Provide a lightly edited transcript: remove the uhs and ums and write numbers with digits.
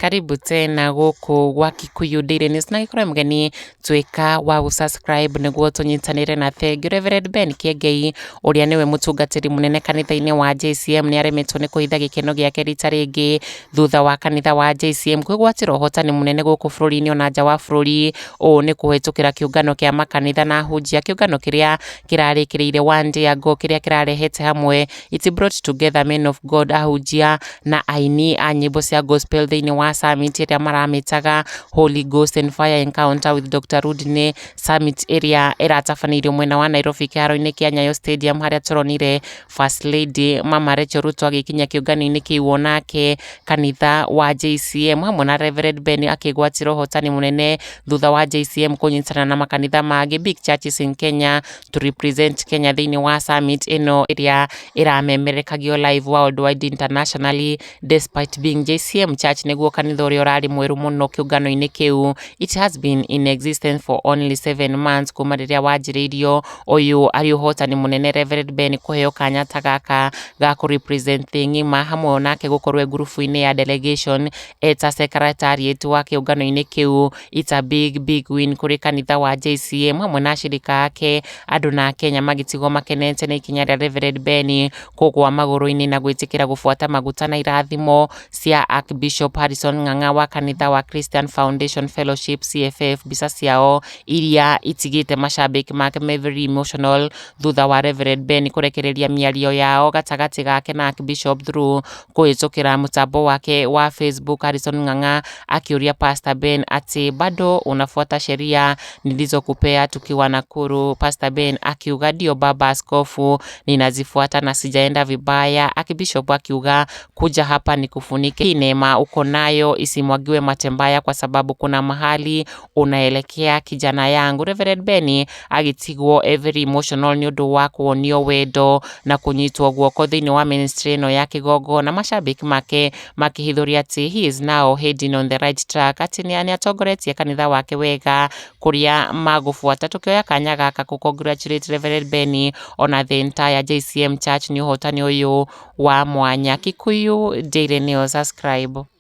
Karibu tena gũkũ gwa Kikuyu Daily News na gĩkorwo mũgeni tuĩka wa gũ-subscribe nĩguo tũnyitanĩre na thengiũ. Reverend Ben Kĩengei ũrĩa nĩwe mũtungatĩri mũnene kanitha-inĩ wa JCM nĩ aremetwo nĩ kũhitha gĩkeno gĩake rita rĩngĩ thutha wa kanitha wa JCM kwĩgwatĩra ũhotani mũnene gũkũ bũrũri-inĩ ona nja wa bũrũri. Ũũ nĩ kũhĩtũkĩra kĩũngano kĩa makanitha na ahunjia, kĩũngano kĩrĩa kĩrarĩkĩrĩire one day ago, kĩrĩa kĩrarehete hamwe, it brought together men of God, ahunjia na aini a nyĩmbo cia gospel thĩinĩ wa summit ĩrĩa maramĩtaga Holy Ghost and Fire Encounter with Dr. Rudney, summit ĩrĩa ĩratabanĩirio mwena wa Nairobi kĩharo-inĩ kĩa Nyayo Stadium, harĩa tũronire First Lady Mama Rachel Ruto agĩkinya kĩũngano-inĩ kĩu onake kanitha wa JCM hamwe na Reverend Ben akĩgwatĩra ũhotani mũnene thutha wa JCM kũnyitana na makanitha mangĩ big churches in Kenya to represent Kenya thĩinĩ wa summit ĩno ĩrĩa ĩramemerekagio live worldwide internationally. Despite being JCM Church nĩguo kanitha ũrĩa ũrarĩ mwerũ mũno kĩũngano-inĩ kĩu, it has been in existence for only 7 months kuma rĩrĩa wanjĩrĩirio. Ũyũ arĩ ũhotani mũnene Reverend Ben kũheo kanya ta gaka ga kũ represent thĩ ng'ima, hamwe onake gũkorwo e ngurubu-inĩ ya delegation eta secretariat wa kĩũngano-inĩ kĩu. It's a big big win kũrĩ kanitha wa JCM hamwe na ashirika ake. Andũ na Kenya magĩtigwo makenete nĩ ikinya rĩa Reverend Ben kũgwa magũrũ-inĩ na gwĩtĩkĩra gũbuata maguta na irathimo cia Archbishop Harrison Ng'ang'a wa kanitha wa Christian Foundation Fellowship, CFF. Mbica ciao iria itigĩte mashabiki make me very emotional thutha wa Reverend Ben kũrekereria mĩario yao gatagatĩ gake na Archbishop through kũhĩtũkĩra mũtambo wake wa Facebook. Harrison Ng'ang'a akĩũria Pastor Ben atĩ bado unafuata sheria nilizokupea tukiwa Nakuru. Pastor Ben akiuga, "Ndio baba askofu, ninazifuata na sijaenda vibaya." Archbishop akiuga, "Kuja hapa nikufunike, hii neema uko nayo isimwagiwe mate mbaya kwa sababu kuna mahali unaelekea, kijana yangu." Reverend Ben agĩtigwo e very emotional nĩ ũndũ wa kuonio wendo na kũnyitwo guoko thĩinĩ wa ministry ĩno ya kĩgongona, mashabiki make makĩhithũria atĩ he is now heading on the right track, atĩ nĩ atongoretie kanitha wake wega kũrĩa magũbuata. Tũkĩoya kanya gaka kũ congratulate Reverend Ben ona the entire JCM Church nĩ ũhotani ũyũ wa mwanya. Kikuyu Daily News, subscribe.